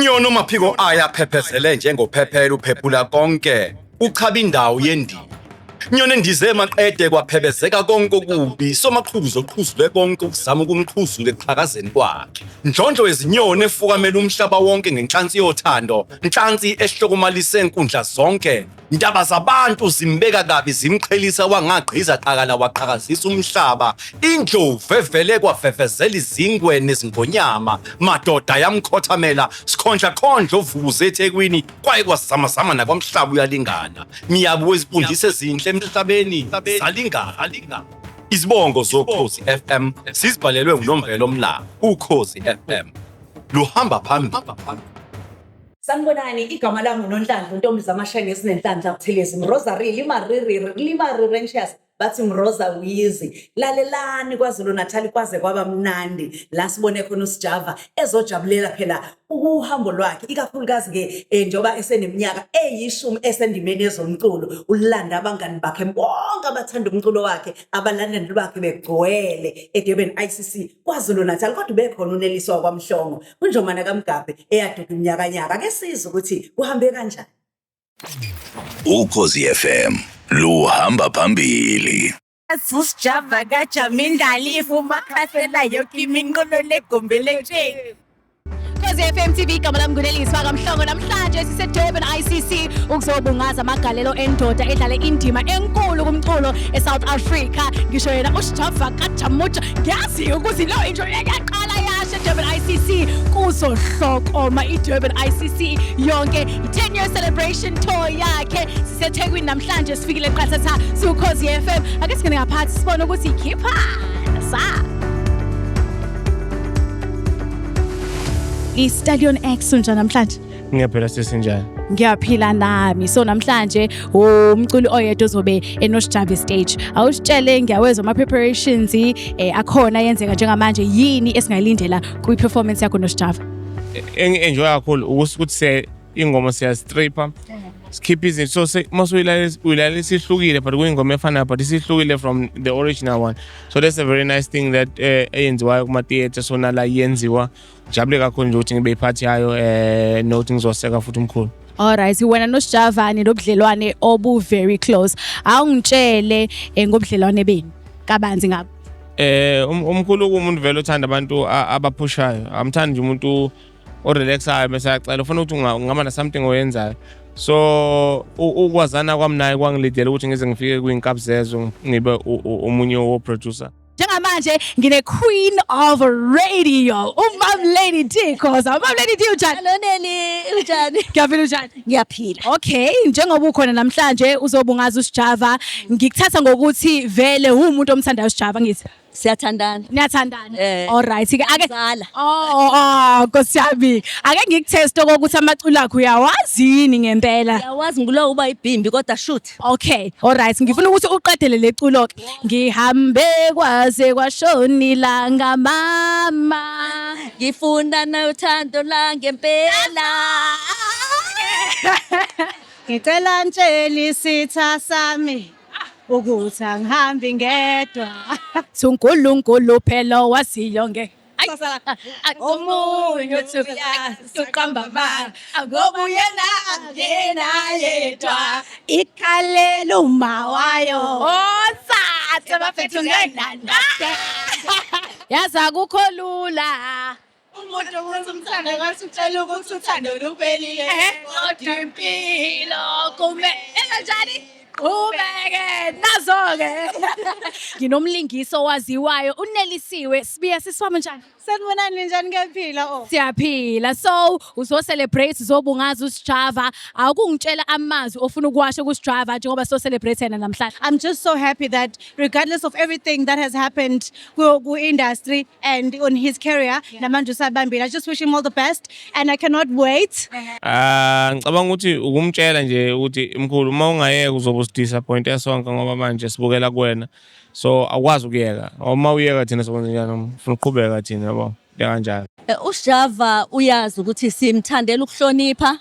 Nyoni omaphiko ayo aphephezele njengophephela uphephula konke, uchaba indawo yendima. Nyoni endize maqede kwaphebezeka konke okubi, somaqhuzu oqhuzule konke ukuzama ukumqhuzula ekuqhakazeni kwakhe. Ndlondlo yezinyoni efukamela umhlaba wonke ngenhlansi yothando, nhlansi ehlokomalise nkundla zonke. Ndaba zabantu zimbeka kabi zimqhelisa wangagqiza qakala waqhakazisa umhlaba. Indlovu evele kwavevezela izingwe nezingonyama, madoda yamkhothamela, sikhondla khondla ovukuze eThekwini, kwaye kwazamazama nakwamhlaba uyalingana. Miyabu wezifundisi ezinhle emhlabeni zalingana. Izibongo zoKhozi FM sizibhalelwe nguNomvelo Mlaba. Ukhozi FM luhamba phambili. Sanibonani, igama lami uNonhlanhla uNtombi zamashenge esinenhlanhla Buthelezi, Mrosary, Limaririri, Limarirentious, bathi Mroza Wizi. Lalelani KwaZulu Natal kwaze kwaba mnandi la sibone khona uSjava ezojabulela phela ukuhambo lwakhe ikakhulukazi ke njengoba eseneminyaka eyishumi esendimeni yezomculo ulanda abangani bakhe bonke abathanda umculo wakhe abalandeli bakhe begcwele eDurban ICC KwaZulu Natal kodwa ubekhona uNeliswa kwaMhlongo uNjomana kaMgabhe eyaduda umnyakanyaka ake sizwe ukuthi kuhambe kanjani. Ukhozi FM luhamba phambili. Usjava kaJamindalifu umakhasela yonke iminqolo legumbi letsheni. Khozi FM TV, igama lami nguNeliswa kaMhlongo. Namhlanje siseDurban ICC ukuzobungaza amagalelo endoda edlale indima enkulu kumculo eSouth Africa. Ngisho yena uSjava kaJamuja. Ngiyazi ukuthi lo intro yaqala yasho eDurban ICC kuzohlokoma iDurban ICC yonke. I-10 year celebration tour yakhe siseThekwini namhlanje sifikile qathatha siwukhozi FM. Ake singene ngaphansi sibone ukuthi ikhipha sa. I-Stallion X unjani namhlanje? Ngiyaphila sesinjani? Ngiyaphila nami. So namhlanje umculi oyedwa ozobe enoSjava stage. Awusitshele ngiyawezwa ama preparations akhona yenzeka njengamanje yini esingayilindela kwi performance yakho noSjava? Engi-enjoy kakhulu ukuthi se ingoma siyastripha sikhiphe izinto so mase uyilalela isihlukile but kuyingoma efanayo but isihlukile from the original one, so that's a very nice thing that eyenziwayo kuma-theatre, so nala yenziwa. Jabule kakhulu nje ukuthi ngibe iphathi yayo nokuthi ngizoseka futhi umkhulu. Alright, wena noSjava nobudlelwane obu very close. Awungitshele ngobudlelwane benu kabanzi ngabo. Umkhulu kumuntu vele othanda abantu abaphushayo. Amthandi nje umuntu orelaxayo bese ayacela, ufuna ukuthi ungaba na something oyenzayo. So ukwazana kwami naye kwangilidela ukuthi ngize ngifike kwinkabi zezwe ngibe omunye wo producer. Njengamanje ngine Queen of Radio, uMam Lady D Khoza. Umam Lady D unjani? Hello Nelly, unjani? Ngiyaphila, unjani? Ngiyaphila. Okay, njengoba ukhona namhlanje uzobungaza uSjava, ngikuthatha ngokuthi vele umuntu omthandayo uSjava ngithi. Siyathandana. Niyathandana. Alright ke ake Ngizala. Oh, Nkosi yami. Ake ngikutest ukuthi amaculo akho uyawazi yini ngempela. Uyawazi ngulo uba ibhimbi kodwa shoot. Okay, alright. Ngifuna ukuthi uqedele leculo ke. Ngihambe kwaze kwashona ilanga mama. Ngifuna nothando la ngempela. Ngicela ntsheli isitha sami ukuthi angihambi ngedwa. uNkulunkulu phela waziyo nge. Omunye uthi uqamba amanga ngoba uyena yena yedwa ikhalela uma wayo. Osathe bafethu ngenanda. Yazi akukho lula. Umuntu ukuthi umthanda ngathi utshela ukuthi uthando luphelile. Kodwa impilo kume enganjani? Qhubeke nazo-ke. Nginomlingiso owaziwayo uNelisiwe Sibiya. Sisiwami njani? Sanibonani, njani? Ngiyaphila oh. Siyaphila. So uzo celebrate uzobungaza uSjava. Awukungitshela amazwi ofuna ukuwasho kuSjava njengoba so celebrate yena namhlanje. I'm just so happy that regardless of everything that has happened ku industry and on his career, namanje usabambile. I just wish him all the best and I cannot wait. Ah, ngicabanga ukuthi ukumtshela nje ukuthi mkhulu, uma ungayeka uzobe usidisappointe sonke ngoba manje sibukela kuwena. So awukwazi ukuyeka. Uma uyeka thina sokwenza njani? Ufuna ukuqhubeka thina yabo. Into kanjalo. USjava uyazi ukuthi simthandela ukuhlonipha,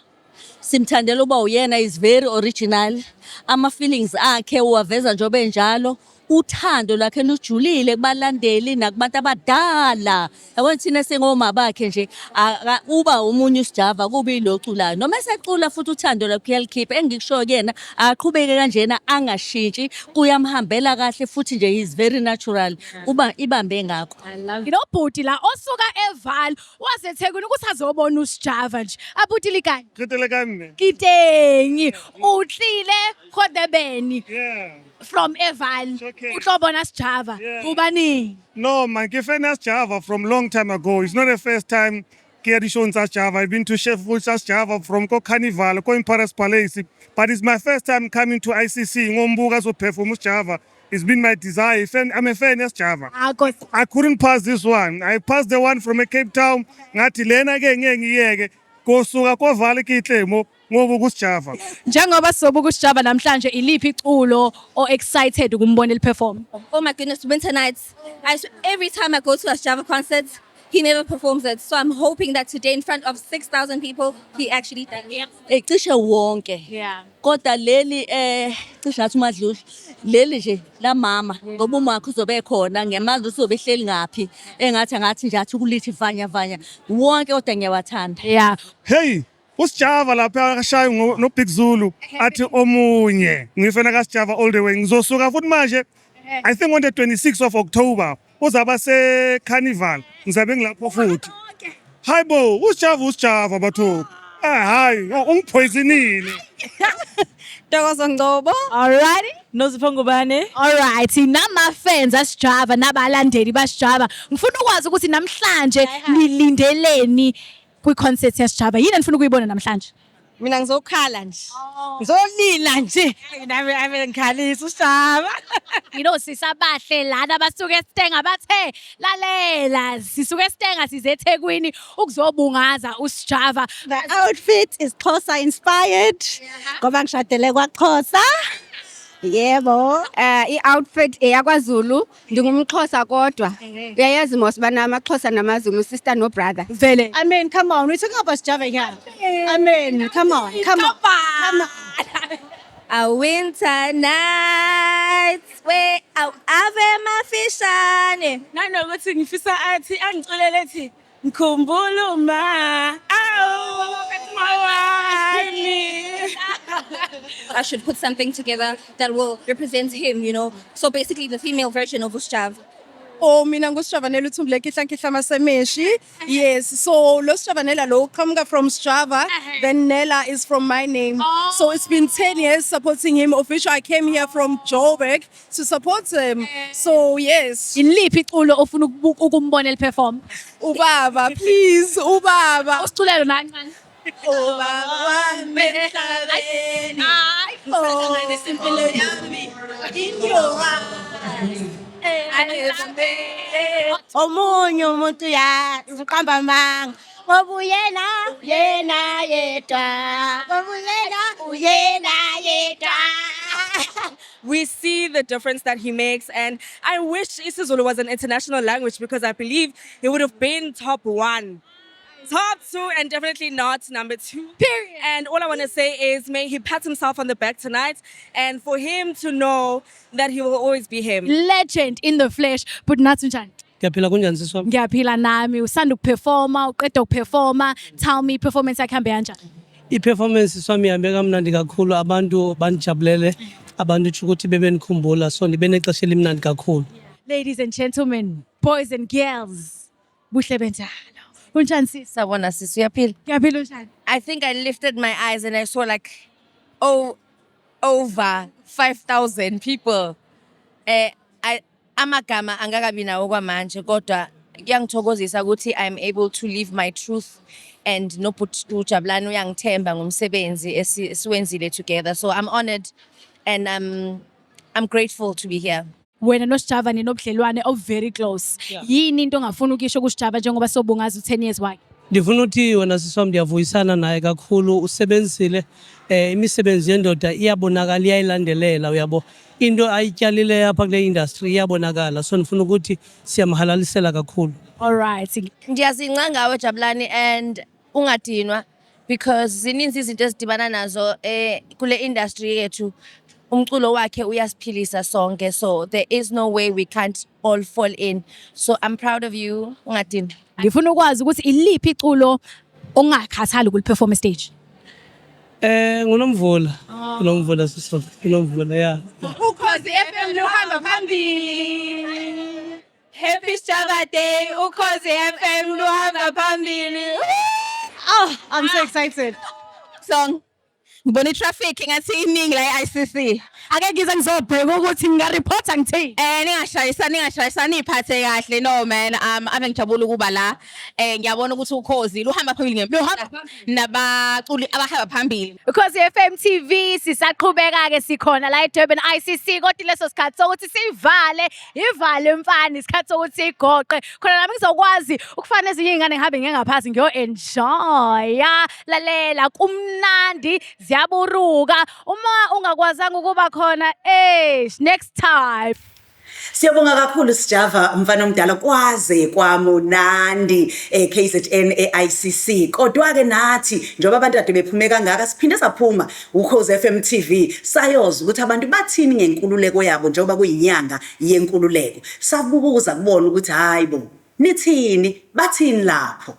simthandela uba uyena, is very original. Ama feelings akhe uwaveza njengoba enjalo. Uthando lwakhe lujulile kubalandeli nakubantu abadala. Yabona thina singoma bakhe nje uba omunye uSjava kube ilo oculayo. Noma esecula futhi uthando lwakhe uyalikhipha. Engikushoyo kuyena aqhubeke kanjena angashintshi kuyamhambela kahle futhi nje he is very natural. Uba ibambe ngakho. Nginobhuti la osuka eVaal waseThekwini ukuthi azobona uSjava nje. Abuti le kae? Re tele kae mme? Ke teng. O tlile ko Durban from eVaal. Okay. O tlo bona Sjava. Hobaneng? No man, ke fan ya Sjava from long time ago. It's not the first time ke ya di-showng tsa Sjava. I've been to Chef tsa Sjava from ko Carnival, ko Emperors Palace. But it's my first time coming to ICC ngombuka so perform Sjava. It's been my desire. Fan, I'm a fan ya Sjava. Akos. I couldn't pass this one. I passed the one from Cape Town. Ngathi lena ke ngeke ngiyeke. Kosuka kovala ke itle mo ngoba kuSjava. Njengoba sizobuka uSjava namhlanje iliphi iculo o excited ukumbona eli-perform? Oh my goodness, Winter Nights. Every time I go to a Java concert, he never performs it. So I'm hoping that today, in front of 6,000 people, he actually does. Eh, cishe wonke. Kodwa leli cishe ngathi uMadludlu leli nje lamama ngoba umakhe uzobe khona ngiyamazi ukuthi uzobe ehleli ngaphi engathi angathi nje athi ukulithi vanya vanya wonke kodwa ngiyawathanda. Hey, uSjava lapha akashaya no Big Zulu athi omunye. Ngifena kaSjava all the way. Ngizosuka futhi manje I think on the 26th of October uzaba se Carnival. Ngizabe ngilapho futhi. Hayibo, uSjava uSjava bathu. Ah hayi, ungipoisonile. Ntokozo Ngcobo. Alrighty. Nozipho Ngubane. Alright, nama-fans aSjava nabalandeli baSjava. Ngifuna ukwazi ukuthi namhlanje nilindeleni kwi-concert yaSjava. Yini enifuna ukuyibona namhlanje? Mina ngizokhala nje. Ngizolila nje. Nami ave ngikhalisa uSjava. Sisibahle lana basuke eStanger bathe lalela sisuke eStanger size eThekwini ukuzobungaza uSjava. The outfit is Xhosa inspired. Ngoba ngishadele kwaXhosa. Yebo. I-outfit eyakwaZulu, ndingumXhosa kodwa. Uyayazi mos bana amaXhosa namaZulu sister no brother. Vele. I mean, come on, we're talking about Sjava here. I mean, come on, come on. Come on. A winter nights where ave mafishane. Nanokuthi ngifisa athi angiculele ethi ngikhumbula uma awu mawami. I should put something together that will represent him. So basically the female version of uSjava. Oh, mina nguSjavanela uThumbule Khihla Masemeshi. Yes, so lo Sjavanela lo uqhamuka from Sjava, then Nella is from my name. So it's been 10 years supporting him. Official, I came here from Joburg to support him. So yes. Iliphi iculo ofuna ukumbona eli-perform? Ubaba, please, ubaba. Usiculele nancane. Ubaba wami emhlabeni. Oh, impilo yami in your eyes. Omunye umuntu ya uqamba amanga. Ngoba uyena, uyena yedwa. Ngoba uyena, uyena yedwa. We see the difference that he makes, and I wish isiZulu was an international language because I believe he would have been top one. Top two and definitely not number two. Period. And all I want to say is may he pat himself on the back tonight and for him to know that he will always be him. Legend in the flesh. But nathi njani? Ngiyaphila, kunjani sisi wami? Ngiyaphila nami. Usanda ukuperforma, uqeda ukuperforma. Tell me, performance yakhe ihambe kanjani? I-performance sisi wami ihambe kamnandi kakhulu, abantu bandijabulele, abantu tsho ukuthi bebenikhumbula, so ndibe nexesha elimnandi kakhulu. Ladies and gentlemen, boys and girls, buhle benjalo. Unjani sisi? Sawubona sisi, uyaphila? Ngiyaphila, unjani? I think I lifted my eyes and I saw like oh over 5000 people. I amagama angakabi nawo kwamanje kodwa kuyangithokozisa ukuthi I'm able to live my truth and nobhuti uJabulani uyangithemba ngomsebenzi esiwenzile together. So I'm honored and I'm grateful to be here. Wena noSjava ninobudlelwane of very close. Yini into ongafuna ukuyisho kuSjava njengoba sobungaza u-10 years wakhe? Ndifuna uthi wena sisi wami ndiyavuyisana naye kakhulu, usebenzile, imisebenzi yendoda iyabonakala, iyayilandelela, uyabo, into ayityalileyo apha kule industry iyabonakala, so ndifuna ukuthi siyamhalalisela kakhulu. All right. Ndiyazinca ngawe Jabulani and ungadinwa because zininzi izinto ezidibana nazo kule industry yethu. Umculo wakhe uyasiphilisa sonke, so there is no way we can't all fall in. So I'm proud of you. Ungadini. Ngifuna ukwazi ukuthi iliphi iculo ongakhathali ukuliperform stage. Ngunomvula. Ngunomvula sisi, ngunomvula, yeah. Ukhozi FM luhamba phambili. Happy Sjava Day, Ukhozi FM luhamba phambili. Oh, I'm so excited. Song. Ngibona i-traffic ngathi iningi la e-ICC. Ake ngize ngizobheka ukuthi ngingareporta ngithini. Ningashayisani, ningashayisani, iphathe kahle. No man, ave ngijabula ukuba la. Ngiyabona ukuthi Ukhozi luhamba phambili ngempela. Nabaculi abahamba phambili. Ukhozi FM TV sisaqhubeka ke, sikhona la eDurban ICC, kodwa leso sikhathi sokuthi sivale, ivale mfana, isikhathi sokuthi sigoqe khona nami ngizokwazi ukufana ezinye izingane, ngihambe ngiye ngaphansi ngiyo enjoya. Lalela, kumnandi, ziyaburuka. Uma ungakwazanga ukuba khona, next time. Siyabonga kakhulu Sjava, mfana omdala, kwaze kwamunandi eKZN eICC. Kodwa ke nathi njengoba abantu kade bephume kangaka, siphinde saphuma Ukhozi FM TV, sayoza ukuthi abantu bathini ngenkululeko yabo njengoba kuyinyanga yenkululeko. Sabubuza kubona ukuthi hayibo, nithini, bathini lapho.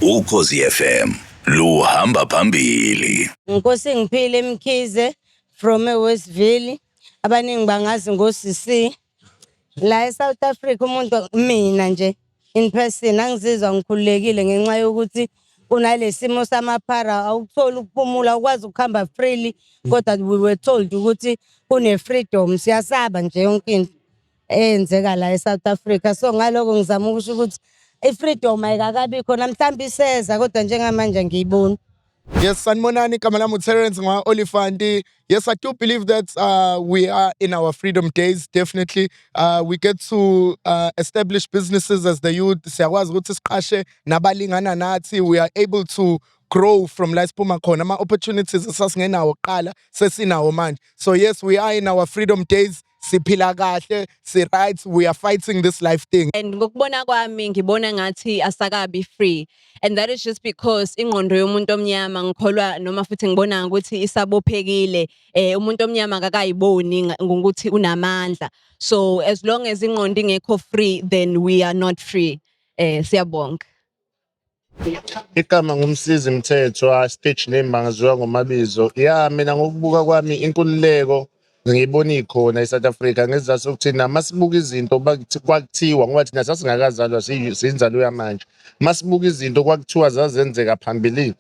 Ukhozi FM luhamba phambili. Nkosi ngiphile Mkhize from eWestville. Abaningi bangazi ngo-CC. La eSouth Africa umuntu, mina nje in person, angizizwa ngikhululekile ngenxa yokuthi kunalesimo samaphara, awukutholi ukuphumula, ukwazi ukuhamba freely, kodwa we were told ukuthi kune freedom. Siyasaba nje yonke into eyenzeka la eSouth Africa. So ngaloko ngizama ukusho ukuthi i-freedom ayikakabi khona, mhlawumbe iseza, kodwa njengamanje ngiyiboni. Yes, sanibonani, igama lami uTerence ngwa-Olifanti. Yes, I do believe that we are in our freedom days, definitely. We get to establish businesses as the youth. Siyakwazi ukuthi siqashe nabalingana nathi. We are able to grow from la siphuma khona. Ama-opportunities esasingenawo kuqala, sesinawo manje. So yes, we are in our freedom days. Siphila kahle, si-right, we are fighting this life thing. And ngokubona kwami ngibona ngathi asakabi free, and that is just because ingqondo yomuntu omnyama, ngikholwa noma futhi ngibona ukuthi isabophekile. Umuntu omnyama akakayiboni ngokuthi unamandla, so as long as ingqondo ingekho free, then we are not free. Siyabonga. Igama ngumsizi Mthethwa, stage name bangaziwa ngoMabizo. Ya, mina ngokubuka kwami inkululeko ngiyibona ikhona eSouth Africa ngesizathu sokuthi masibuka izinto kwakuthiwa, ngoba thina sasingakazalwa, siyinzalo yamanje. Masibuka izinto kwakuthiwa zazenzeka phambilini.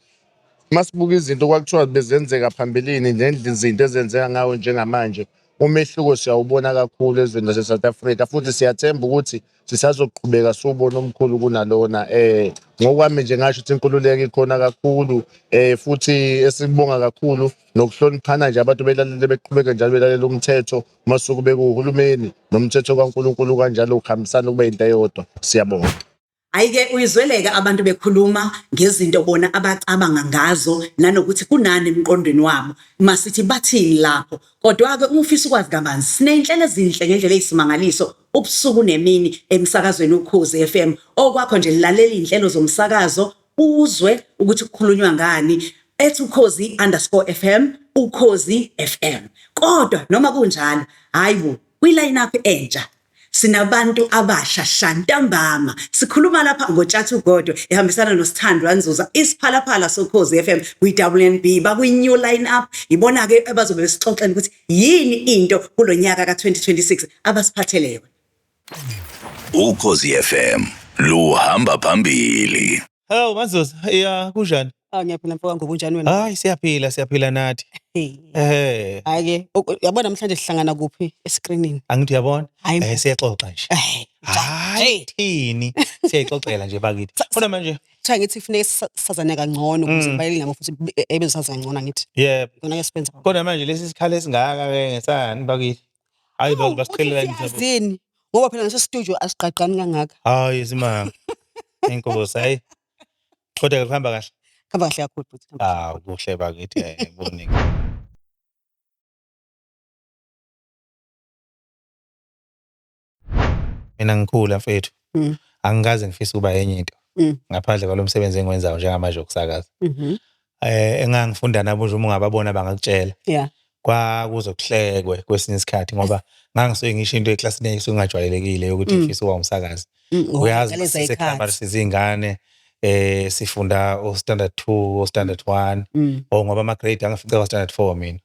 Masibuka izinto kwakuthiwa bezenzeka phambilini nezinto ezenzeka ngawo njengamanje, umehluko siyawubona kakhulu ezweni lase-South Africa, futhi siyathemba ukuthi sisazoqhubeka siwubone omkhulu kunalona. Ngokwami nje ngasho ukuthi inkululeko ikhona kakhulu, futhi esikubonga kakhulu nokuhloniphana nje, abantu belalele, beqhubeke njalo belalela umthetho masuke bekuwuhulumeni nomthetho kaNkulunkulu kanjalo ukuhambisana kube into eyodwa. Siyabonga. Hhayi-ke, uyizweleke abantu bekhuluma ngezinto bona abacabanga ngazo nanokuthi kunani emqondweni wabo. Masithi bathini lapho. Kodwa-ke uma ufisa ukwazi kabanzi, siney'nhlelo ezinhle ngendlela eyisimangaliso ubusuku nemini emsakazweni Ukhozi FM. Okwakho nje lalela iy'nhlelo zomsakazo, uzwe ukuthi kukhulunywa ngani. Ethi Ukhozi_FM, Ukhozi FM. Kodwa noma kunjalo, hhayi bo, kwi-line up entsha sinabantu abasha shantambama. Sikhuluma lapha ngoTshatha Ugodo ehambisana noSithandwa Nzuza, isiphalaphala soKhozi FM kwi-WNB, bakwi-new line up. Ibona-ke abazobe besixoxela ukuthi yini into kulo nyaka ka-2026 abasiphathele yona. Ukhozi FM luhamba phambili. Hello Mazuza, ya, kunjani? Ah, ngiyaphila mfowethu, ngoba unjani wena? Hayi, siyaphila, siyaphila nathi. Hey. Eh, Hayi ke, uyabona namhlanje sihlangana kuphi escreenini? Angithi uyabona? Hayi. Siyaxoxa nje. Hayi, thini? Siyayixoxela nje bakithi. Khona manje. Kuthiwa ngithi kufuneka sazane kangcono ukuze kubalulekile nabo futhi ebezosazi kangcono, angithi. Yebo. Kona ke sikwenza. Khona manje lesi sikhala esingaka ke ngesani bakithi? Hayi, basiqhelela nje. Yazini ngoba phela nase studio asiqaqani kangaka. Hayi, simanga. Inkosi, hayi. Kodwa ke kuhamba kahle. Kuhamba kahle kakhulu futhi. Ah, kuhle bakithi, kuningi. Mina ngikhula mfethu. Angikaze ngifise ukuba enye into ngaphandle kwalo msebenzi engiwenzayo njengamanje wokusakaza. Engangifunda nabo nje, uma ungababona bangakutshela. Kwakuze kuhlekwe kwesinye isikhathi ngoba ngangisuke ngisho into eklasini eyayisuke ingajwayelekile yokuthi ngifisa ukuba umsakazi. Uyazi Ngaleza sise-primary y'khathi. sizingane sifunda o standard 2 o standard 1 o ngoba ama grade angifica kwa standard 4 mina.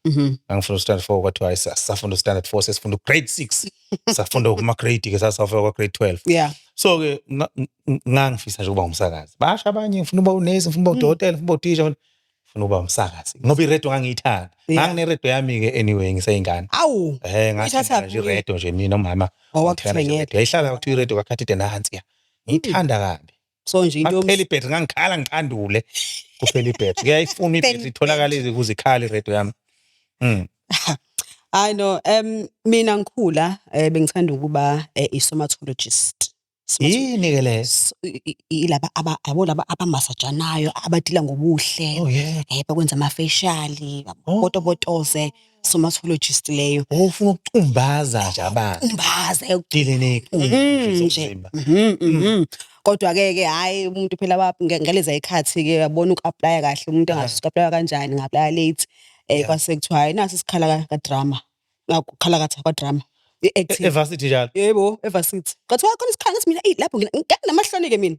Ngangifunda u standard 4 kwathiwa hayi, sasafunda u standard 4 sesifunda u grade 6 safunda kuma grade ke sasafika kwa grade 12. So ke ngangifisa nje ukuba umsakazi. Basho abanye ngifuna ukuba unesi, ngifuna ukuba udokotela, ngifuna ukuba uthisha, ngifuna ukuba umsakazi. Ngoba iredio ngangiyithanda. Ngangineredio yami ke anyway ngiseyingane. Awu. Uyithathaphi nje iredio nje mina umama. Wangithengela nje iredio. Yayihlala kuthiwa iredio kakhathide nansi ya. Ngiyithanda kabi. So nje into Makuphela ibhetri ngangikhala ngiqandule. Kuphela ibhetri. Ngiyayifuna ibhetri itholakale ukuze ikhale iredio yami. I know. Mina ngikhula bengithanda ukuba i-somatologist. Yini ke leyo? Ilaba aba yabo laba abamasajanayo abadila ngobuhle. Oh yeah. Bakwenza ama-facial, botobotoze, somatologist leyo. Oh, ufuna ukucumbaza nje abantu. Umbaze Dile nje. Kodwa ke ke hayi umuntu phela ngaleza ikhathi ke yabona uku-applya kahle umuntu angazi uku-applya kanjani nga-applya late. Kwase kuthiwa hayi nasi isikhala ka drama. Ngakukhala ka drama. I-acting. E-varsity njalo. Yebo, e-varsity. Kwathiwa khona isikhala ngathi mina eyi lapho nginamahloni ke mina.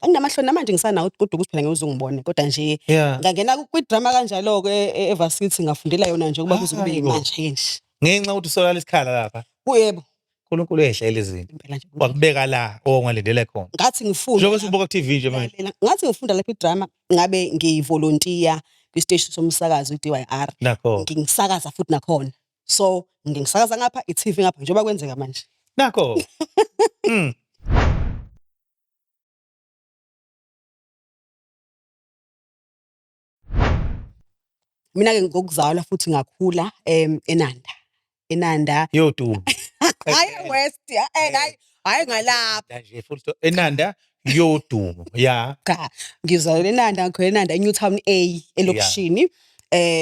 Anginamahloni namanje ngisanawo kodwa ukuthi phela ngeke uze ungibone kodwa nje ngangena kwi-drama kanjalo ke e-varsity ngafundela yona nje ukuba kuze kube Hayibo. manje nje. Ngenxa ukuthi usolala isikhala lapha. Kuyebo. uNkulunkulu uyayihlela izinto. Wakubeka la ongalindele khona. Ngathi ngifunda. Njengoba sibuka ku-TV nje manje. Ngathi ngifunda lapha i-drama ngabe ngiyivolontiya kwisiteshi somsakazo i-DYR. Nakho. Ngisakaza futhi nakhona. So ngisakaza ngapha i-TV ngapha njengoba kwenzeka manje. Nakho. Mina ke ngokuzalwa futhi ngakhula eNanda. Enanda. Yodumo. Hayi West, hayi hayi ngalapha. Nje futhi eNanda yodumo. Ya. Cha, ngizalelwe eNanda, ngikhulele eNanda eNewtown A elokishini.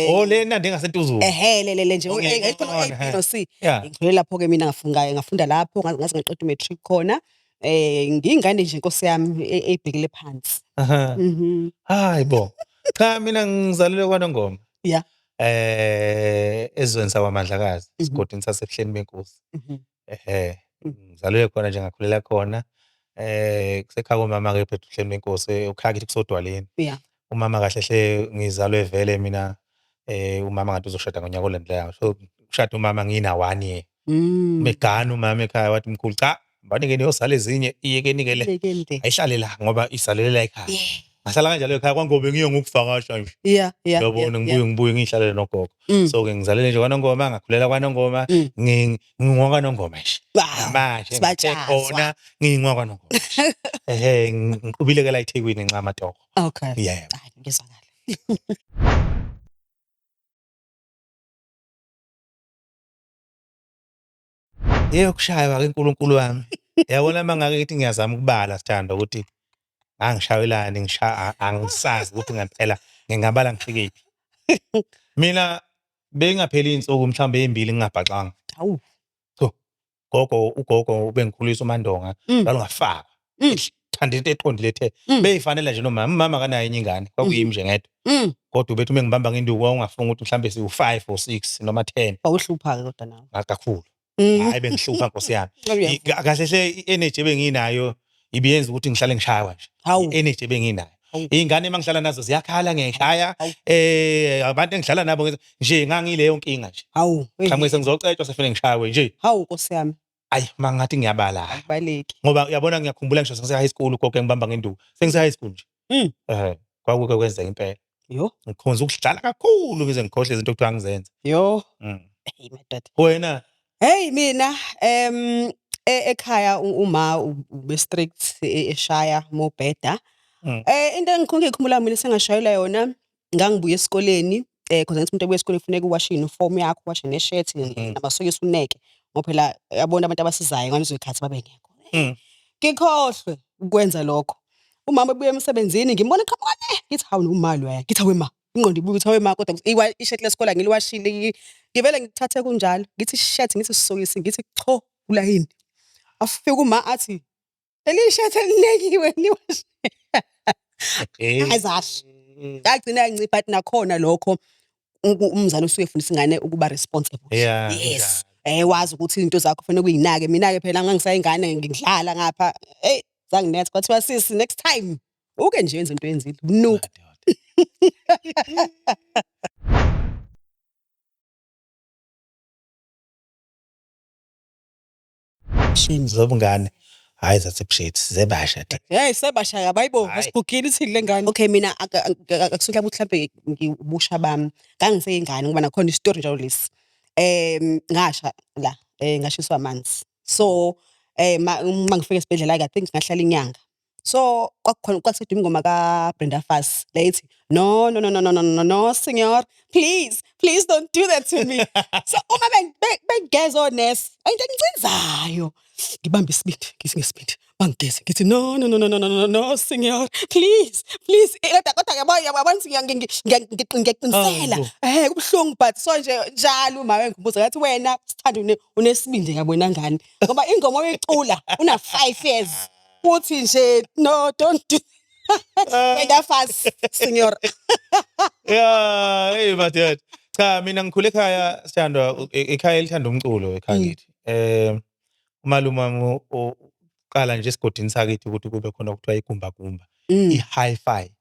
Oh le Nanda engasentuzulu. Ehhe le le nje Okay, A khona A B no C. Yeah. Ngikhulele lapho ke mina ngafunda lapho ngaze ngaqeda umatric khona. Ngiyingane nje inkosi yami ebhekile phansi. Aha. Hayi bo. Cha mina ngizalelwe kwaNongoma. Yeah. Ezweni sakwaMandlakazi, esigodini saseBuhleni benkosi. Ngizalelwe khona nje ngakhulela khona. Kusekhaya komama ke eBuhleni benkosi, ekhaya kithi kusodwaleni. Yeah. Umama kahle hle ngizalwe vele mina umama ngathi uzoshada ngonyaka olandelayo. So ushada umama ngina 1 year. Megana umama ekhaya wathi mkhulu cha, banike niyosala ezinye iyekeni ke le. Ayihlale la ngoba isalele la ekhaya. Ngahlala kanjalo ekhaya kwangobe ngiyo ngokuvakasha nje. Yeah, yeah. Uyabona ngibuye ngihlalele nogogo. So ke ngizalele nje kwaNongoma, ngakhulela kwaNongoma, ngingwakwaNongoma nje. Manje khona ngingwakwaNongoma. Ehhe ngiqhubile ke la eThekwini nxa amatoko. Okay. Yeah. Ngizwakala. Eyokushaywa ke uNkulunkulu wami. Yabona mangake ngithi ngiyazama ukubala sithando ukuthi ngangishayelani ngisha angisazi ukuthi ngempela ngingabala ngifike phi. Mina bengapheli insuku mhlawumbe ezimbili ngingabhaxanga. Hawu. Gogo ugogo ubengikhulisa uMandonga njalo ngafaka. Thanda into eqondile ethe beyifanele nje nomama umama kanayo enye ingane kwakuyimi nje ngedwa. Kodwa ubethi uma ngibamba ngenduku wawungafunga ukuthi mhlawumbe siwu-5 or 6 noma 10. Wawuhlupha ke kodwa nawe. Kakhulu. Hayi bengihlupha nkosi yami. Kahle hle i-energy ebenginayo ibiyenza ukuthi ngihlale ngishaywa nje. I-energy ebenginayo. Iy'ngane uma ngihlala nazo ziyakhala ngiyayishaya. Abantu engidlala nabo nje ngangileyo nkinga nje. Hawu. Mhlawumbe sengizocetshwa sefune ngishawe nje. Hawu nkosi yami. Ayi mangathi ngiyabala. Akubaleki. Ngoba uyabona ngiyakhumbula ngisho sengise high school ugogo engibamba ngenduku. Sengise high school nje. Kwakuke kwenzeka impela. Yo. Ngikhonza ukudlala kakhulu ngize ngikhohle izinto okuthiwa ngizenze. Yo. Hey madoda. Wena? Hey mina ekhaya uma ube strict eshaya mobheda. Into engikhumbula mina sengashayela yona ngangibuya esikoleni because ngithi umuntu ebuya esikoleni kufuneka uwashe uniform yakho, uwashe neshirt namasokisi uneke ngoba phela yabona abantu abasizayo ngalezo zikhathi babengekho. Ngikhohlwe ukwenza lokho. Umama ebuya emsebenzini ngimbona eqhamuka le ngithi hawu nomali waya ngithi hawe ma ingqondo ibuya ukuthi hawe ma kodwa ishirt lesikole ngiliwashile ngivele ngithathe kunjalo ngithi shirt ngithi sokisi ngithi cho ulayini. Afike uma athi leli shirt elinekiwe liwashe. Ayizasho. Yagcina yancipha but nakhona lokho Umzali usuke efundisa ingane ukuba responsible. Yes. Wazi ukuthi izinto zakho kufanele kuyinake. Mina-ke phela ngangisayingane ngidlala ngapha. Hey, zanginetha kwathiwa sisi next time uke nje yenze into oyenzile. Ubunuku. Shame zobungane. Hayi zathi pshethi zebasha de. Hey sebasha kabi hayibo asigugile ithini le ngane. Okay mina akusuke ukuthi mhlambe ngibusha bami. Ngangiseyingane ngoba nakhona isitori njalo lesi. Ngasha la ngashiswa amanzi. So uma ngifika esibhedlela I think ngahlala inyanga. So kwakukhona kwakusedume ingoma ka-Brenda Fassie le ethi no no no no no no no no senor, please please don't do that to me. So uma bengigeza onesi into engicinzayo ngibambe isibindi ngithi ngesibindi bangigeze ngithi no no no no no no no no senor, please please. Kodwa yabo yabona ukuthi ngiyaqinisela kubuhlungu but so nje njalo uma wengibuza ngathi wena sithanda unesibindi ngabona ngani ngoba ingoma oyicula una 5 years uthi nje no don't do Brenda Fassie senor. Yeah, hey madoda. Cha mina ngikhule ekhaya sithandwa, ekhaya elithanda umculo ekhaya kithi. Umalume wami uqala nje esigodini sakithi ukuthi kube khona okuthiwa igumba gumba, i-hi-fi.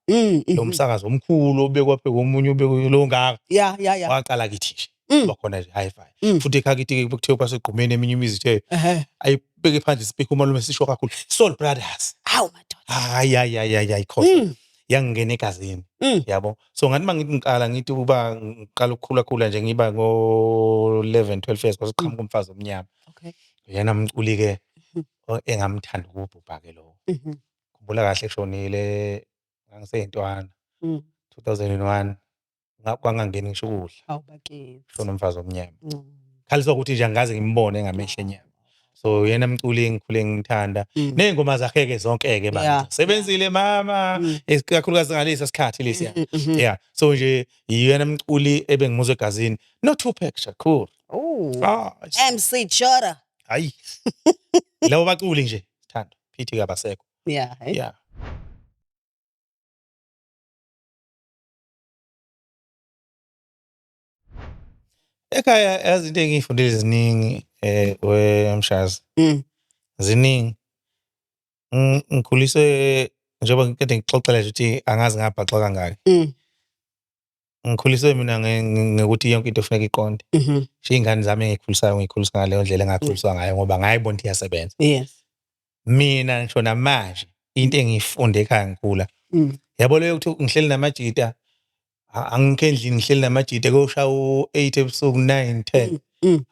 Lo msakazo omkhulu obekwa phezu komunye ubekwe lo ngaka. Yeah. Waqala kithi nje. Kuba khona nje hi-fi. Futhi ekhaya kithi kuthiwa kwasegqumeni eminye imizi ithe ayibeke phandle speaker umalume sisho kakhulu. Soul Brothers. Hawu madoda. Hayi hayi hayi hayi hayi khohlwa. Yangingena egazini. Yabo. So ngathi mangithi ngiqala ngithi uba ngiqala ukukhula khula nje ngiba ngo 11 12 years kwase qhamuka umfazi omnyama. Yena umculi ke engamthanda ukubhubha ke lo. Khumbula kahle kushonile ngangiseyintwana. 2001 kwangangeni ngisho ukudla. Hawu bakithi. Shona umfazi omnyama. Khaliswa ukuthi nje angikaze ngimbone ngamehlo enyama. So yena mculi engikhule ngimthanda. Nezingoma zakhe ke zonke ke baba. Sebenzile mama, ikakhulukazi ngalesa sikhathi lesiya. Yeah. So nje yena mculi ebengimuzwa egazini. No Tupac Shakur. Oh. Ah, MC Chora. Hayi. Labo baculi nje sithando. Phithi kabasekho. Yeah. Hey. Yeah. Ekhaya yazi into engiyifundile ziningi wemshazi. Ziningi. Ngikhuliswe njengoba ngikade ngixoxela nje ukuthi angazi ngabhaxa kangaki. Ngikhuliswe mina ngokuthi yonke into kufuneka iqonde. Nje ingane zami engikhulisayo ngikhulisa ngaleyo ndlela engakhuliswa ngayo ngoba ngayibona ukuthi iyasebenza. Mina ngisho namanje into engiyifunde ekhaya ngikhula. Yabo leyo ukuthi ngihleli namajita angikho endlini ngihleli namajita kuyoshaya u8 ebusuku 9 10.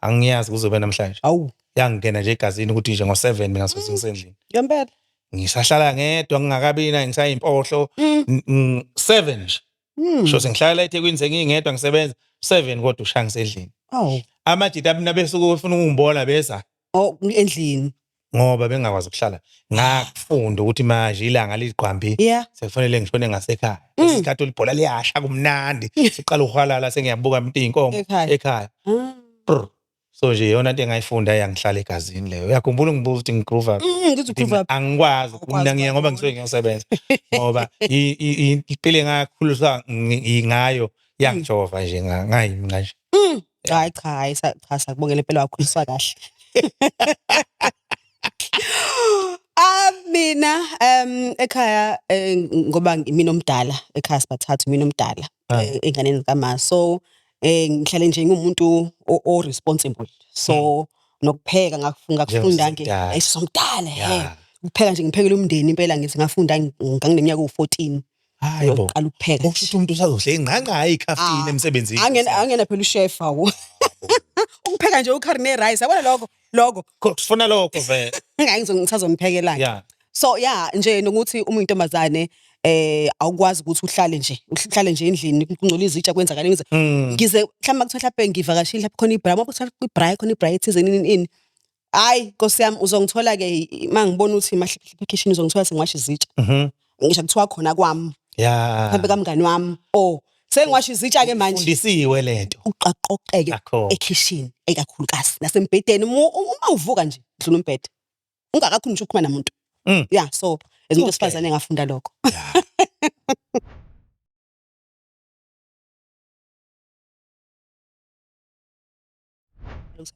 Angiyazi kuzobe namhlanje. Awu. Yangena nje egazini ukuthi nje ngo7 mina soze ngisendlini. Ngempela. Ngisahlala ngedwa ngingakabi na ngisayimpohlo 7 nje. Sho sengihlala la eThekwini sengingedwa ngisebenza 7 kodwa ushaya ngisendlini. Awu. Amajita mina besuke befuna ukungibona beza. Oh endlini. Ngoba bengakwazi ukuhlala. Ngakufunda ukuthi manje ilanga ligqwambi. Sekufanele ngishone ngasekhaya. Isikhathi olibhola liyasha kumnandi. Siqala ukuhalala sengiyabuka umuntu inkomo ekhaya. So nje yona into engayifunda yangihlala egazini leyo. Uyakhumbula ngibuza ukuthi ngigroove up. Ngithi ugroove up. Angikwazi mina ngiya ngoba ngisuke ngiyosebenza. Ngoba impilo engakhuliswa ngayo yangijova nje ngayimi kanje. Hayi cha, hayi cha sakubongela impela wakhuliswa kahle. Mina ekhaya ngoba mina omdala ekhaya sibathathu mina omdala enganeni kama so ngihlale nje ngumuntu o responsible so nokupheka ngakufunda nge ayisomdala ukupheka nje ngiphekela umndeni impela ngithi ngafunda ngangineminyaka u14. Hayi bo. Uqala ukupheka. Usho ukuthi umuntu usazohle ingqangqa ikhafini emsebenzini. Angena phela uchef awu. Ukupheka nje ucurry ne rice yabona lokho lokho. Sifuna lokho vele. Ngisazomphekela. So yeah nje nokuthi uma uyintombazane awukwazi ukuthi uhlale nje endlini kungcola izitsha kwenzakala ngize ngize mhlawumbe kuthiwa mhlawumbe ngivakashile lapho khona ibra ngoba kuthiwa ibra khona ibra ethize nini nini. Hayi Nkosi yami uzongithola ke mangibona ukuthi mahliphi kitchen uzongithola sengiwasha izitsha. Ngisho kuthiwa khona kwami. Mhlawumbe kamngani wami oh sengiwasha izitsha ke manje. Fundisiwe lento. Uqaqoqeke ekhishini ekakhulukazi nasembhedeni uma uvuka nje dlula umbhede. Ungakakhulumi ngisho ukukhuluma namuntu. Yeah so as umuntu wesifazane engafunda lokho.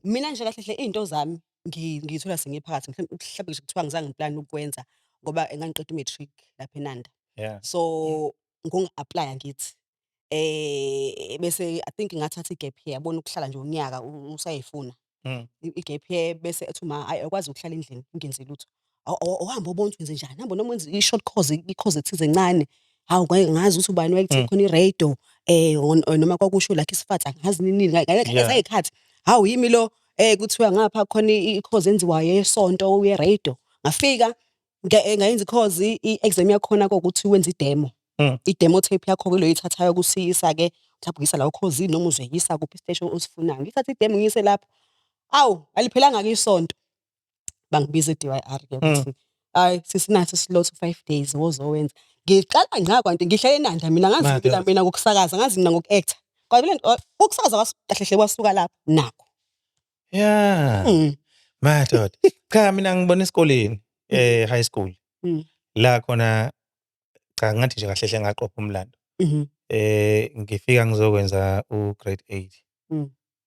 Mina nje kahle hle iy'nto zami ngiyithola sengiphakathi mhlawumbe mhlawumbe ngisho kuthiwa ngizange ngiplane ukukwenza ngoba ngangiqeda u-matric lapha eNanda. So ngongi-aplaya ngithi bese I think ngathatha i-gap year yabona ukuhlala nje unyaka usayifuna. I-gap year bese ethi uma hhayi awukwazi ukuhlala endlini ungenzi lutho. Awuhambe ubone ukuthi wenzenjani, hamba noma wenze i-short course, i-course ethize encane. Hawu ngeke ngazi ukuthi ubani wayekuthe khona i-radio noma kwakusho like isifatha angazi nini nini ngalezo y'khathi. Hawu yimi lo kuthiwa ngapha khona i-course enziwayo yesonto ye-radio. Ngafika ngayenza i-course, i-exam yakhona kwawukuthi wenze i-demo. I-demo tape yakho-ke le oyithathayo ukusiyisa-ke mhlawumbe uyisa la okhozini noma uzoyisa kuphi isiteshi osifunayo. Ngithathe i-demo ngiyise lapho. Awu aliphelanga-ke isonto. Bangibiza e-D_Y_R-ke ukuthi hhayi sisinaso i-slot 5 days wozowenza. Ngiqala ngqa kwanti ngihlele eNanda mina ngazi Madoda. mina ngokusakaza ngazi mina ngoku-act-a. Kwabe lento ukusakaza kahle hle kwasuka lapho nakho. Madoda. Cha mina ngibona esikoleni high school. La khona cha ngathi nje kahle hle ngaqopha umlando. Ngifika ngizokwenza u grade 8.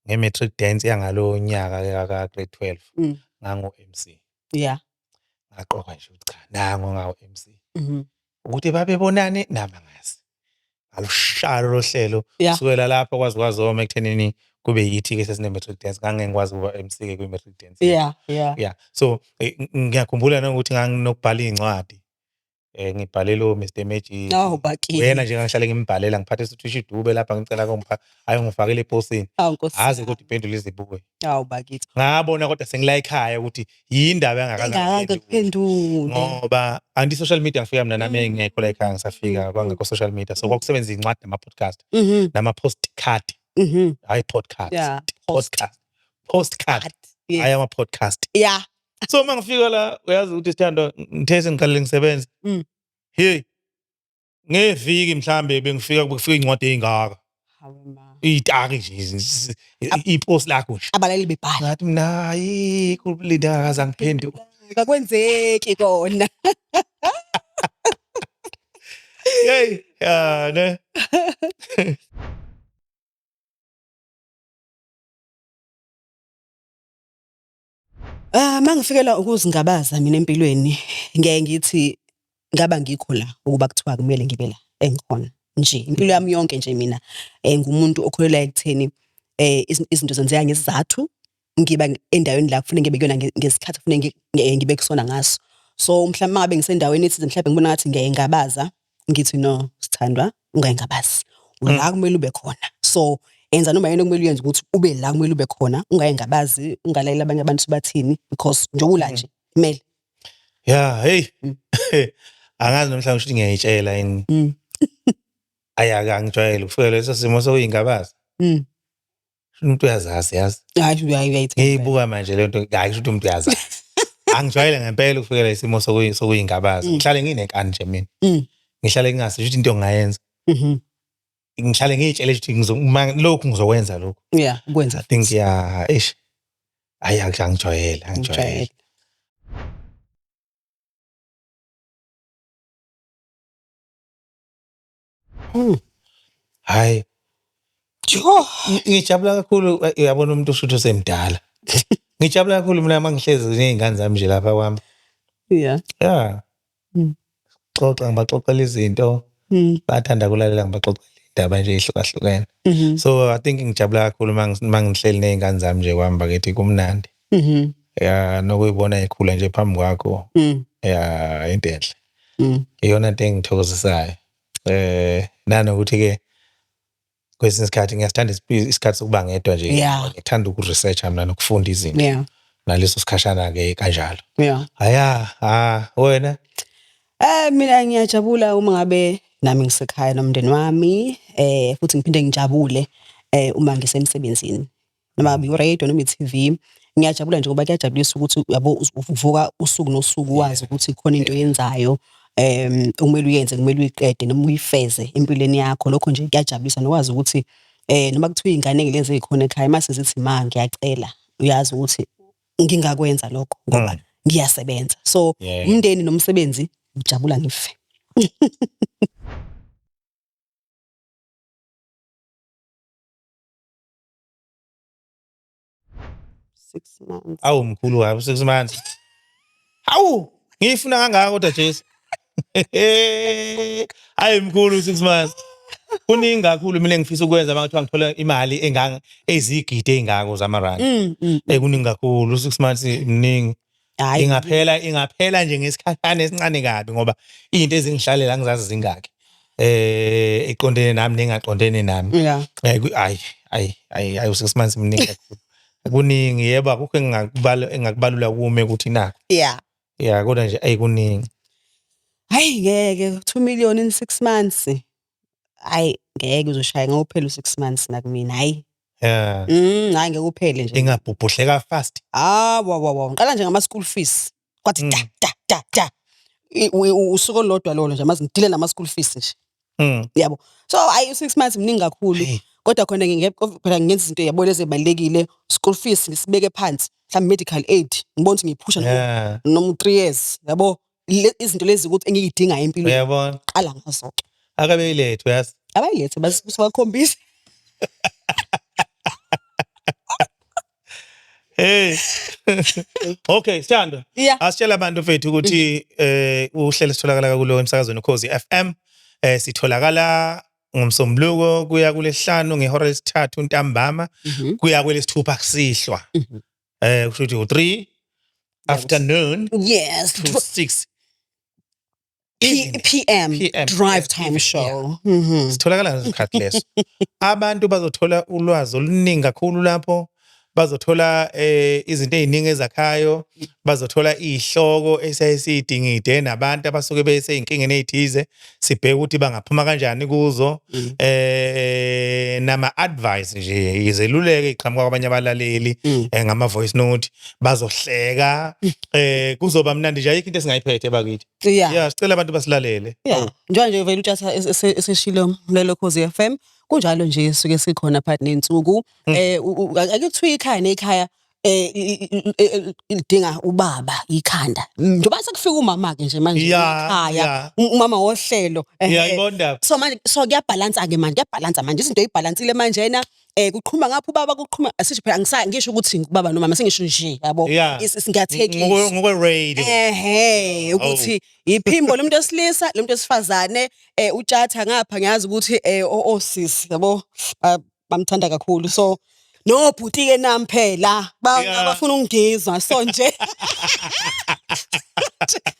Nge-matric dance yangalo nyaka ke ka grade 12 ngango MC. Ngaqoka nje ukuthi cha nango ngawo MC. Ukuthi babebonani nami angazi. Ngalushaya lolo hlelo kusukela lapho kwaze kwazoma ekuthenini kube yithi ke sesine matric dance ngangeke ngikwazi ukuba MC ke kwi matric dance. Yeah. So ngiyakhumbula nokuthi nganginokubhala iy'ncwadi. Ngibhalela o-Mr Magic. Awu bakithi. Uyena nje ngangihlale ngimbhalela ngiphathisa uThisha Dube lapha ngicela kongipha ayongifakela eposini. Awu Nkosi. Azi kodwa impendulo izibuye. Awu bakithi. Ngabona kodwa sengila ekhaya ukuthi yindaba engakaze Engakaze kuphendule. Ngoba anti social media ngifika mina nami ngekho la ekhaya ngisafika kwangekho social media so kwakusebenza iy'ncwadi nama-podcast nama-postcard. Hayi podcast. Podcast. Postcard. Hayi ama-podcast. So uma ngifika la uyazi ukuthi sithando ngithe sengiqalile ngisebenza. Hey. Ngeviki mhlambe bengifika kufika incwadi ezingaka. Iy'taki nje iposi lakho nje. Abalaleli bebhala. Ngathi mina hayi kulinda akaze angiphendule. Akwenzeki kona. Hey, ya ne. Mangifikelwa ukuzingabaza mina empilweni ngeke ngithi ngaba ngikho la ukuba kuthiwa kumele ngibe la engikhona nje impilo yami yonke nje mina ngumuntu okholelwa ekutheni izinto zenzeka ngesizathu ngiba endaweni la kufanele ngibe kuyona ngesikhathi kufanele ngibe kusona ngaso. So mhlawumbe mangabe ngisendaweni ethize mhlawumbe ngibona ngathi ngiyayingabaza ngithi no sithandwa ungayingabazi la kumele ube khona. So enza noma yini okumele uyenze ukuthi ube la kumele ube khona ungayingabazi ungalaleli abanye abantu bathini because njengoba ula nje kumele. Yeah, hey. Angazi namhlanje ukuthi ngiyayitshela yini. Ayi angijwayele ukufika leso simo sokuyingabaza. Umuntu uyazazi yazi. Hayi uyayithemba. Ngiyibuka manje le nto hayi kusho ukuthi umuntu uyazazi. Angijwayele ngempela ukufikela isimo sokuyingabaza. Ngihlale nginenkani nje mina. Ngihlale ngingasi ukuthi into ngingayenza. Ngihlale ngiyitshele ukuthi lokhu ngizokwenza lokhu. Yeah, ukwenza. I think yeah, eish. Hayi angijwayele, angijwayele. Hayi. Ngijabula kakhulu uyabona umuntu usuthu usemdala. Ngijabula kakhulu mina mangihlezi nezingane zami nje lapha kwami. Yeah. Yeah. Xoxa ngibaxoxela izinto. Bathanda kulalela ngibaxoxela indaba nje ehlukahlukene. So I think ngijabula kakhulu mangihleli nezingane zami nje kwami bakithi kumnandi. Yeah, nokuyibona ikhula nje phambi kwakho. Yeah, into enhle. Iyona into engithokozisayo. Nanokuthi ke kwesinye isikhathi ngiyasithanda isikhathi sokuba ngedwa nje. Ngithanda ukuresearcha mina nokufunda izinto. Naleso sikhashana ke kanjalo. Aya, wena? Mina ngiyajabula uma ngabe nami ngisekhaya nomndeni wami, futhi ngiphinde ngijabule uma ngisemsebenzini. Noma ngabe i-radio noma i-TV. Ngiyajabula nje ngoba kuyajabulisa ukuthi uyabo uvuka usuku nosuku wazi ukuthi khona into oyenzayo okumele uyenze kumele uyiqede noma uyifeze empilweni yakho. Lokho nje kuyajabulisa nokwazi ukuthi noma kuthiwa iy'ngane lezi ey'khona ekhaya mase zithi ma ngiyacela uyazi ukuthi ngingakwenza lokho ngoba ngiyasebenza. So umndeni nomsebenzi ngijabula ngife. 6 months. Awu mkhulu kabi 6 months. Hawu, ngiyifuna kangaka kodwa Jesu. Hayi mkhulu 6 months. Kuningi kakhulu mina engifisa ukwenza uma kuthiwa ngithola imali enganga ezigidi ezingako zamarandi. Kuningi kakhulu, 6 months mningi. Hayi. Ingaphela nje ngesikhashana esincane kabi ngoba izinto ezingihlalela angizazi zingaki. Eqondene nami nengaqondene nami. Ayi ayi ayi ayi, 6 months mningi kakhulu. Kuningi, yebo, akukho engingakubala engakubalula kume ukuthi nakho. Yeah, kodwa nje ayi, kuningi. Hayi ngeke, 2 million in 6 months. Hayi ngeke, uzoshaya ngokuphela u6 months nakumina, hayi. Hayi ngeke uphele nje. Ingabhubhudleka fast. Ah, wa wa wa. Ngiqala nje ngama school fees. Kwathi da da da da. Usuku olulodwa lolo nje mazi ngidile nama school fees nje. Yabo. So hayi, u6 months mningi kakhulu. Kodwa khona ngeke phela ngenza izinto, yabo, lezi ezibalekile, school fees ngisibeke phansi. Mhlawumbe medical aid ngibona ukuthi ngiyiphusha noma 3 years, yabo. Izinto lezi ukuthi engiyidingayo empilweni. Uyabona? Qala ngazo ke. Akabe ilethu yazi. Abayilethe basibakhombise. Hey. Okay, Sithando. Yeah. Asitshela abantu mfethu ukuthi uhlelo sitholakala kulo emsakazweni Ukhozi FM. Sitholakala ngomsombuluko kuya kulesihlanu ngehora lesithathu ntambama kuya kwelesithupha kusihlwa. Kusho ukuthi u3 afternoon to 6 P PM, PM, drive yeah, time evening, show. Sitholakala ngesikhathi leso. Abantu bazothola ulwazi oluningi kakhulu lapho, bazothola izinto eziningi ezakhayo, bazothola izihloko esayisидingide nabantu abasuke beseyinkingeni ezithize, sibheke ukuthi bangaphuma kanjani kuzo, nama advice nje, izeluleko eziqhamuka kwabanye abalaleli ngama voice note, bazohleka, kuzoba mnandi nje, ayikho into esingayiphethe bakithi. Yeah, sicela abantu basilalele. Yeah. Njengoba nje vele uTshatha eseshilo mlelo Khozi FM, kunjalo nje suke sikhona phakathi nensuku. Ake kuthiwa ikhaya nekhaya lidinga ubaba ikhanda. Njengoba sekufika umama ke nje manje ekhaya, umama wohlelo. Ngiyayibona indaba. So manje so kuyabhalansa ke manje, kuyabhalansa manje, izinto ezibhalansile manje na kuqhuma ngapha ubaba, kuqhuma, asisho phela, ngisho ukuthi ubaba nomama, sengisho nje, yabo. Ngiyathekisa. Ngokwe radio. Ehe, ukuthi iphimbo lomuntu wesilisa, lomuntu wesifazane, uTshatha ngapha, ngiyazi ukuthi osisi, yabo, bamthanda kakhulu. So no bhuti ke nami phela bafuna ukungizwa, so nje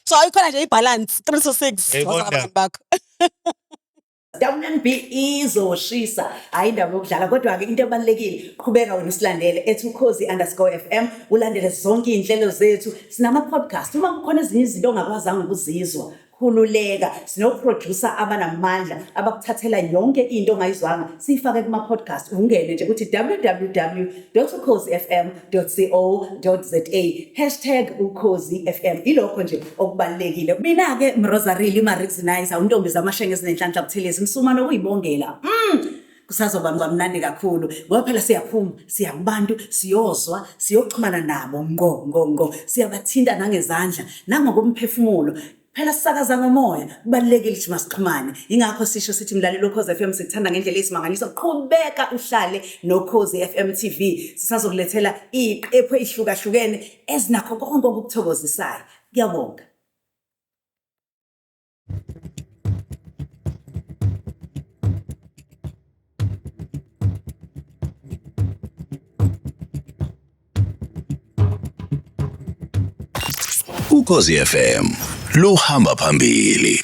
so ayikhona nje ibalance 3 to 6. Ngiyayibona indaba. Bakho. WNB izoshisa, hayi indaba yokudlala, kodwa-ke into ebalulekile, qhubeka wena usilandele ethi ukhozi_FM, ulandele zonke iy'nhlelo zethu. Sinama-podcast, uma kukhona ezinye izinto ongakwazanga ukuzizwa, khululeka, sino-producer abanamandla abakuthathela yonke into ongayizwanga siyifake kuma-podcast. Ungene nje uthi www.ukhozifm.co.za, #UkhoziFM, ilokho nje okubalulekile. Mina-ke Mrosarili Marixinizer, untombi zamashenge ezinenhlanhla Buthelezi, msuma nokuyibongela. Kusazoba mnandi kakhulu ngoba phela siyaphuma, siya kubantu, siyozwa, siyoxhumana nabo ngqo ngqo ngqo, siyabathinta nangezandla nangokomphefumulo. Phela sisakaza ngomoya, kubalulekile ukuthi masixhumane. Ingakho sisho sithi, mlaleli Ukhozi FM, sikuthanda ngendlela eyisimangaliso. Qhubeka uhlale noKhozi FM TV, sisazokulethela iy'qephu ey'hlukahlukene ezinakho konke okukuthokozisayo. Ngiyabonga. Ukhozi FM luhamba phambili.